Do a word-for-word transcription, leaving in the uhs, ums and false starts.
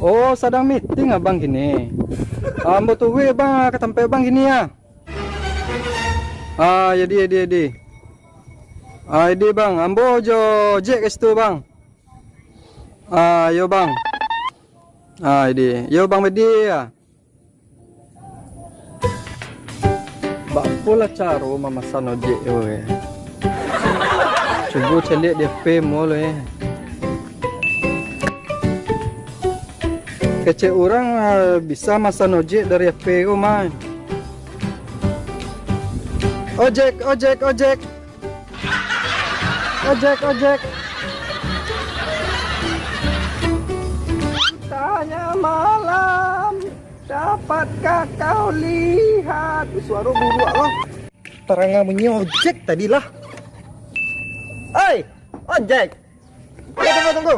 Oh, sadang meeting abang kini. Ah, ambo turuik bang, ah, ka tampek bang kini, ah. Ah, jadi, jadi, jadi. Ah, jadi bang, ambo jo Jack ka situ bang. Ah, yo bang. Ah, jadi. Yo bang, jadi, ah. Baapolah caro mamasan ojek ko, eh? Cubo caliak di F P mo lo, eh. Kecek urang, ah, bisa masan ojek dari F P ko, man. Ojek, ojek, ojek. Ojek, ojek. Tanya malam. Dapatkah kau lihat? Suaro buruak lo. Taranga bunyi ojek tadi lah. Oi, ojek. Tunggu, tunggu, tunggu.